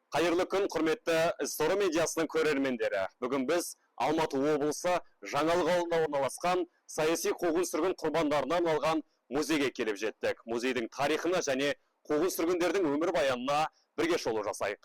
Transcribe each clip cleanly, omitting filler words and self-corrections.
Қайырлы күн, құрметті Ізсоры медиасының көрермендері. Бүгін біз Алматы облысы Жаңалық ауылында орналасқан саяси қуғын-сүргін құрбандарына арналған музейге келіп жеттік. Музейдің тарихына және қуғын-сүргіндердің өмірбаянына бірге шолу жасайық.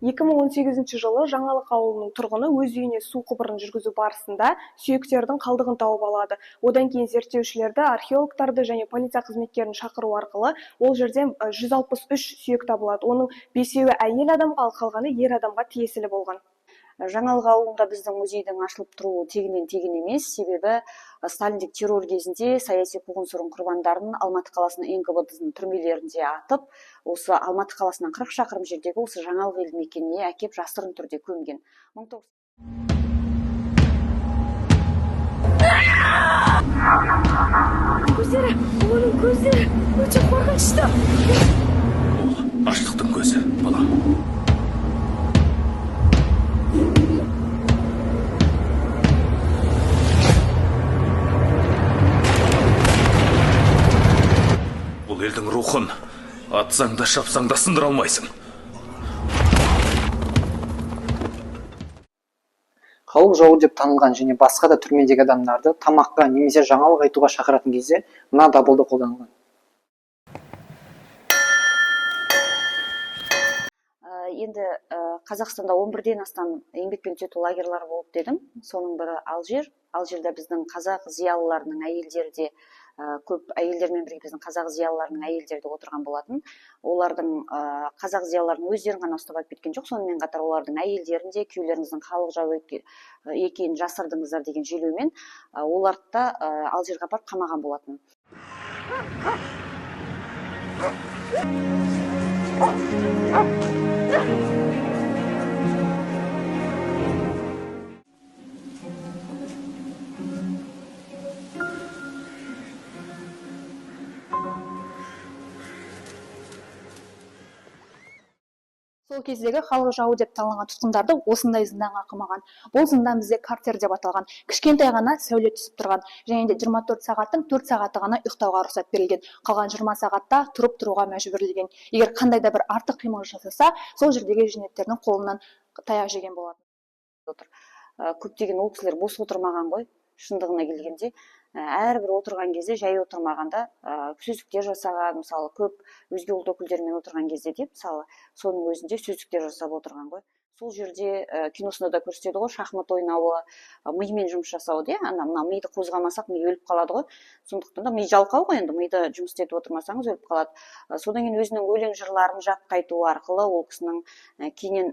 2018 жылы Жаңалық ауылының тұрғыны өз үйіне су құбырын жүргізу барысында сүйектердің қалдығын тауып алады. Одан кейін зерттеушілерді, археологтарды және полиция қызметкерін шақыру арқылы ол жерден 163 сүйек табылады. Оның бесеуі әйел адамға, ал қалғаны ер адамға тиесілі болған. Жаңалық ауылында біздің музейдің ашылып тұруы тегіннен тегін емес, себебі сталиндік террор кезінде саяси қуғын-сүргін құрбандарын Алматы қаласының НКВД-ның түрмелерінде атып, осы Алматы қаласынан 40 шақырым жердегі осы Жаңалық елді мекеніне әкеп жасырын түрде көмген. Көздері, оның көздері өте қорқынышты. Ол аштықтың көзі, балам. Бұл елдің рухын атсаң да шапсаң да сындыра алмайсың. Халық жауы деп танылған және басқа да түрмедегі адамдарды тамаққа немесе жаңалық айтуға шақыратын кезде мына дабылды қолданылған. Енді Қазақстанда 11-ден астам еңбекпен түзету лагерлары болып дедім. Соның бірі Алжир. Алжирде біздің қазақ зиялыларының әйелдері де, көп әйелдермен бірге біздің қазақ зиялыларының әйелдері де отырған болатын. Олардың қазақ зиялыларының өздерін ғана ұстап алып кеткен жоқ, сонымен қатар олардың әйелдерін де күйеулеріңіздің халық жауы екенін жасырдыңыздар деген желеумен, оларды да Алжирге апарып қамаған болатын. Сол кездегі халық жауы деп танылған тұтқындарды осындай зынданға қамаған. Бұл зындан бізде карцер деп аталған. Кішкентай ғана сәуле түсіп тұрған. Және де 24 сағаттың 4 сағаты ғана ұйықтауға рұқсат берілген. Қалған 20 сағатта тұрып тұруға мәжбүрлеген. Егер қандай да бір артық қимыл жасаса, сол жердегі жендеттердің қолынан таяқ жеген болатын. Отыр. Көптеген ол кісілер бос отырмаған ғой, шындығына келгенде. Әрбір отырған кезде жай отырмағанда, сөздіктер жасаған, мысалы, көп өзге ұлт өкілдерімен отырған кезде де, мысалы, соның өзінде сөздіктер жасап отырған ғой. Сол жерде, киносында да көрсетеді ғой, шахмат ойнауы, мимен жұмыс жасауы, де, ана мына миды қозғамасақ, ми өліп қалады ғой. Сондықтан да ми жалқау ғой, енді миды жұмыс істетіп отырмасаңыз өліп қалады. Содан кейін өзінің өлең жырларын жатқа айтуы арқылы ол кісінің, кейіннен,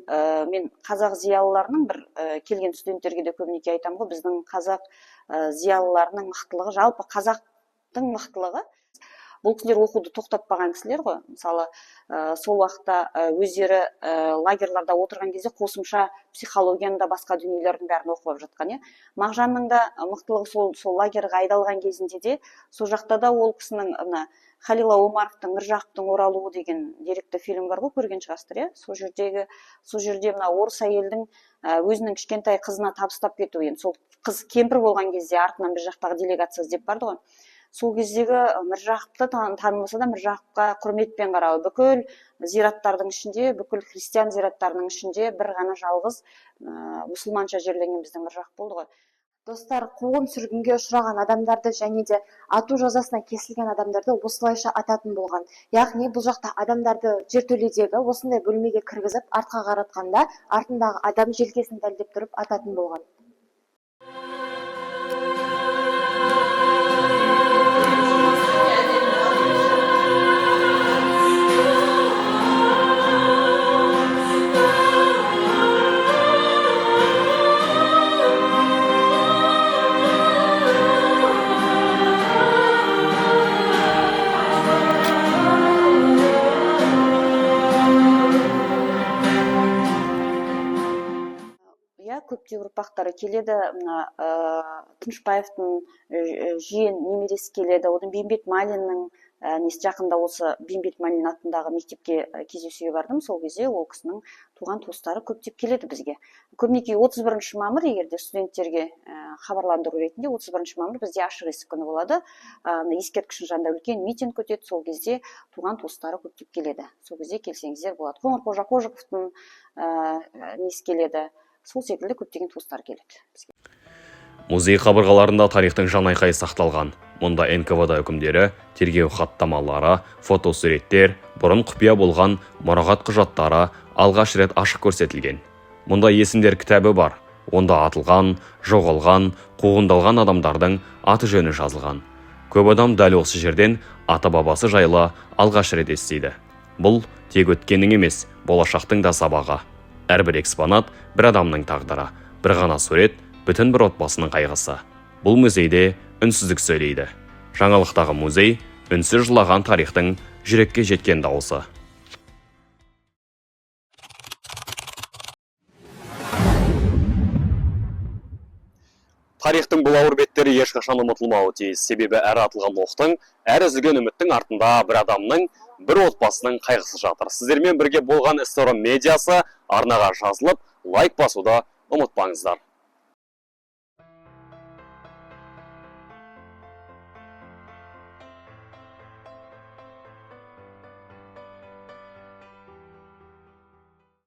мен қазақ зиялыларының бір, келген студенттерге де көбінесе айтамын ғой, біздің қазақ, зиялыларының мықтылығы, жалпы қазақтың мықтылығы. Бұл кісілер оқуды тоқтатпаған кісілер ғой. Мысалы, сол уақытта, өздері, лагерларда отырған кезде қосымша психологияны да басқа дүниелердің бәрін оқып алып жатқан, иә. Мағжанның да мықтылығы сол лагерға айдалған кезінде де, сол жақта да ол кісінің мына Халила Омаровтың Міржақыптың оралуы деген деректі фильм бар ғой, көрген шығарсыздар, иә. Сол жерде мына орыс әйелдің, өзінің кішкентай қызына табыстап кетуі, енді сол қыз кемпір болған кезде артынан бір жақтағы делегация іздеп барды ғой. Сол кездегі Міржақыпты танымаса да Міржақыпқа құрметпен қарауы, бүкіл зираттардың ішінде, бүкіл христиан зираттарының ішінде бір ғана жалғыз, мұсылманша жерленген біздің Міржақып болды ғой. Достар, қуғын сүргінге ұшыраған адамдарды және де ату жазасына кесілген адамдарды осылайша ататын болған. Яғни бұл жақта адамдарды жертөледегі осындай бөлмеге кіргізіп, артқа қаратқанда артындағы адам желкесін дәлдеп тұрып ататын болған. Көптеген ұрпақтары келеді. Мына Тынышбаевтың жиен немересі келеді, одан Бейімбет Майлиннің несі. Жақында осы Бейімбет Майлин атындағы мектепке кездесуге бардым. Сол кезде ол кісінің туған туыстары көптеп келеді бізге. Көбінесе 31 мамыр, егер де студенттерге хабарландыру ретінде, 31 мамыр бізде ашық есік күні болады. Ана ескерткіштің жанында үлкен митинг өтеді. Сол кезде туған туыстары көптеп келеді. Сол кезде келсеңіздер болады. Қоңырқожа Қожықовтың несі келеді. Сол секілді көптеген туыстар келеді бізге. Музей қабырғаларында тарихтың жан айқайы сақталған. Мұнда НКВД үкімдері, тергеу хаттамалары, фотосуреттер, бұрын құпия болған мұрағат құжаттары алғаш рет ашық көрсетілген. Мұнда есімдер кітабы бар. Онда атылған, жоғалған, қуғындалған адамдардың аты жөні жазылған. Көп адам дәл осы жерден ата бабасы жайлы алғаш рет естиді. Бұл тек өткеннің емес, болашақтың да сабағы. Әрбір экспонат – бір адамның тағдыры, бір ғана сурет – бүтін бір отбасының қайғысы. Бұл музейде үнсіздік сөйлейді. Жаңалықтағы музей – үнсіз жылаған тарихтың жүрекке жеткен дауысы. Тарихтың бұл ауыр беттері ешқашан ұмытылмауы тиіс. Себебі әр атылған оқтың, әр үзілген үміттің артында бір адамның, бір отбасының қайғысы жатыр. Сіздермен бірге болған Історы медиасы. Арнаға жазылып, лайк басуды ұмытпаңыздар.